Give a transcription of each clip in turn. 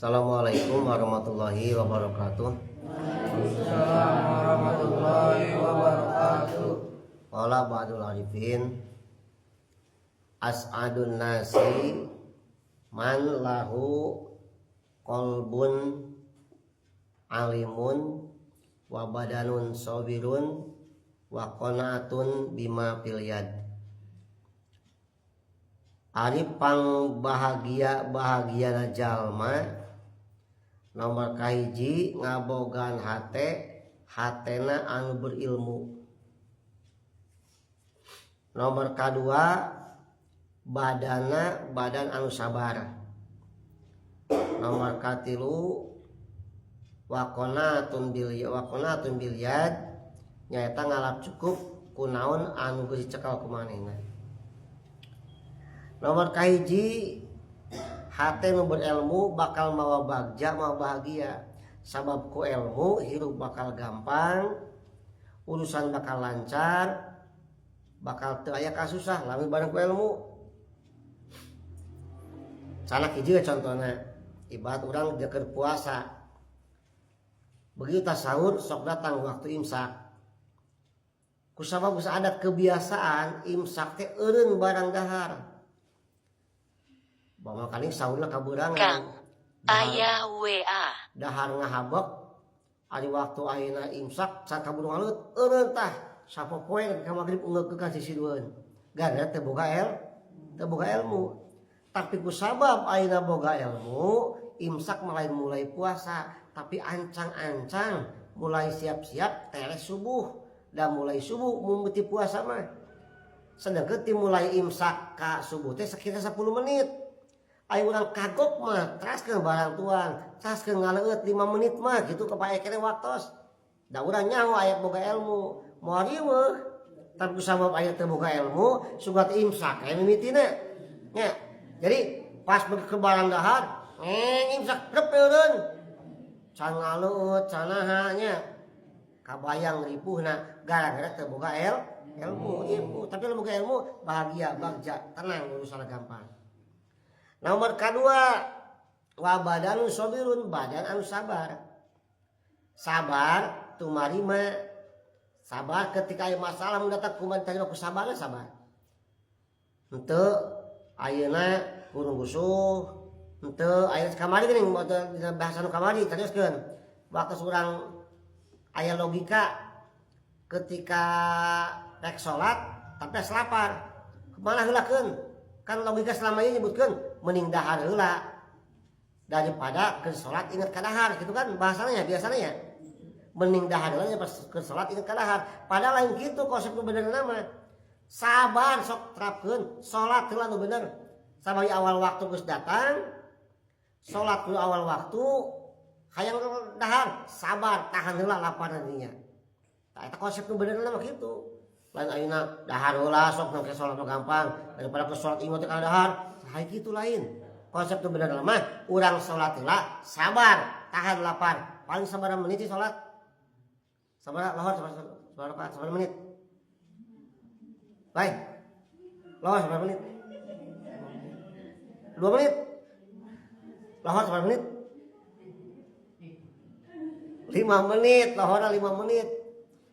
Assalamualaikum warahmatullahi wabarakatuh. Waalaikumsalam warahmatullahi wabarakatuh. Qala ba'dul arifin, as'adun nasi man lahu qalbun alimun wa badanun sabirun wa qanaatun bima fil yad. Ari pang bahagia bahagiana jalma nomor kahiji ngabogaan hate, hatena anu berilmu. Nomor kadua, badana badan anu sabar. Nomor katilu, waqonaatun bil yad, nyaeta ngalap cukup kunaon anu geus dicekal ku manehna. Nomor kahiji, hate nu berilmu bakal mawa bagja, mawa bahagia, sabab ku ilmu hirup bakal gampang, urusan bakal lancar, bakal teu aya kasusah lamun bareng ku ilmu. Salah hiji contohna, ibarat urang keur puasa, begitu tas sahur sok datang waktu imsak. Kusabab geus adat kebiasaan, imsak teh eureun barang dahar. Bawa kali sahurna kaburangan. Kang, Ayah WA. Dahar ngahabek, ari waktu ayeuna imsak can kaburu ngaleut, eureun tah sapopoe ka magrib ungeuk ka sisidueun. Gara teu boga ilmu. Tapi ku sabab ayeuna boga ilmu, imsak mulai mulai puasa, tapi ancang-ancang mulai siap-siap teres subuh dan mulai subuh mimiti puasa mah. Sedangkan ti mulai imsak ka subuh teh sekitar 10 menit. Ayo urang kagok mah teraskeun barang tuang, teraskeun ngaleueut 5 menit mah gitu kepae keneh waktos. Da urang nyaho aya boga ilmu, moal riweuh. Tapi ku sabab aya teu boga ilmu, sugat imsak aya mimitina. Nya. Jadi pas ke barang dahar, ngeng imsak rep eureun. Can ngaleueut, can naha nya. Kabayang ripuhna gara-gara teu boga ilmu, ilmu. Tapi lamun boga ilmu bahagia, bagja, tenang, urusan gampang. Nomor kedua, wa badanun sobirun, badan anu sabar. Sabar tumarima. Sabar ketika aya masalah mendatang kumaha tadi ku sabarna sabar. Henteu ayeuna kurung gusuh, henteu ayeuna kamari geuning dina bahasa nu kamari teruskeun. Waktu urang aya logika ketika rek salat tapi asa lapar. Kumaha heulakeun? Kan logika selama ini nyebutkeun mending dahar heula daripada ke salat inget ka dahar, gitu kan bahasanya biasanya ya. Mending dahar heula pas ke salat inget ka dahar. Padahal lain gitu konsep nu bener mah. Sabar, sok terapkeun salat heula nu bener. Sampai awal waktu geus datang, salat ku awal waktu, hayang dahar, sabar, tahan heula lapar nantinya. Tah, eta konsep nu bener mah kitu. Lain ayeuna dahar heula sok nu ke salat mah gampang daripada ke salat ingat ka dahar. Hai kitu lain. Konsep nu bener mah urang salat heula, sabar, tahan lapar. Paling sabaraha menit sih salat? Sabaraha lohor, sabaraha sabaraha menit? Baik. Lohor sabaraha menit? 2 menit. Lohor sabaraha menit? 5 menit, lohorna 5 menit.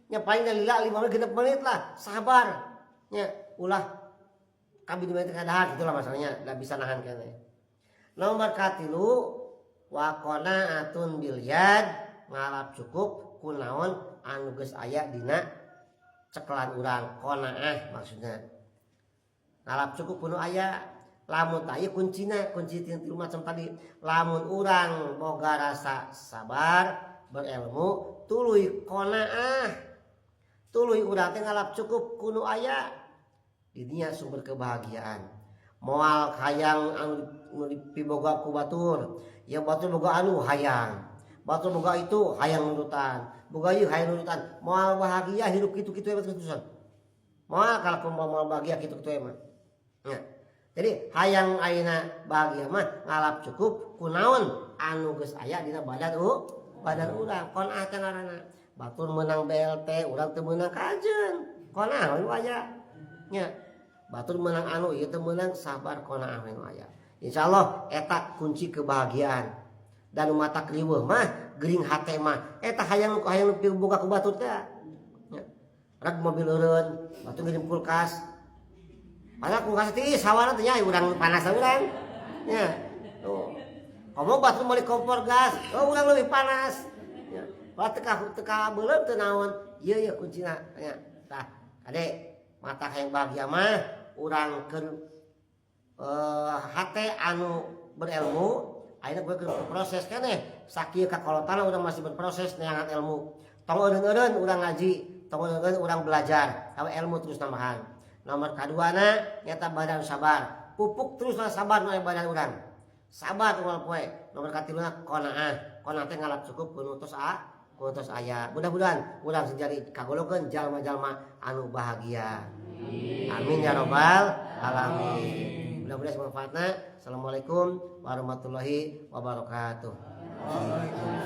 Nya paling lila 5 menit, 6 menit lah, sabar. Nya ulah kami di menit dahar gitulah masalahnya, nggak bisa nahan kene. Nomor katilu, wa qanaatun bil yad, ngalap cukup kunaon anu geus aya dina cekelan urang, qanaah maksudnya. Ngalap cukup kuno aya. Lamun tah ieu kuncina, kunci tilu macam tadi. Lamun urang boga rasa sabar, berilmu, tuluy qanaah, tuluy urang teh ngalap cukup kuno aya, di dinya sumber kebahagiaan. Moal hayang anu dipiboga ku batur ya, batur boga anu hayang, batur boga itu hayang nurutan, boga ieu hayang nurutan, moal bahagia hidup kitu-kitu mah terus. Moal kalau moal bahagia kitu-kitu mah ya. Jadi hayang ayeuna bahagia mah ngalap cukup kunaon anu geus aya dina badan urang, qanaah teh ngaranna. Batur meunang BLT, urang teu meunang, kajeun qanaah we aya nya. Batur meunang anu ieu teu meunang, sabar, qanaah we aya. Insyaallah eta kunci kebahagiaan. Dan mata riweuh mah gering hate mah eta hayang hayang boga ku batur teh nya. Rek mobil eureun, batur ngirim kulkas. Padahal kulkas teh sawana teh nya, urang panas urang. Nya. Tuh. Komo batur meuli kompor gas, oh urang leuwih panas. Nya. Kalau teka teka beuleum teu naon, ieu ieu kuncina nya. Tah, kade mata hayang bahagia mah urang keur hate anu berilmu. Ayeuna gue keur berproses keneh, sakieu kakolotana urang masih berproses neangan ilmu. Tong eureun-eureun urang ngaji, tong eureun-eureun urang belajar, hawe ilmu terus nambahan. Nomor kaduana nyata badan sabar, pupuk terus lah sabar nu aya badan urang, sabar unggal poe. Nomor katiluna qanaah, qanaah teh ngalap cukup ku tos a ku tos aya. Mudah-mudahan urang jadi kagolongkeun jalma-jalma anu bahagia. Amin ya robbal alamin. Mudah-mudahan manfaatna. Assalamualaikum warahmatullahi wabarakatuh. Waalaikumsalam.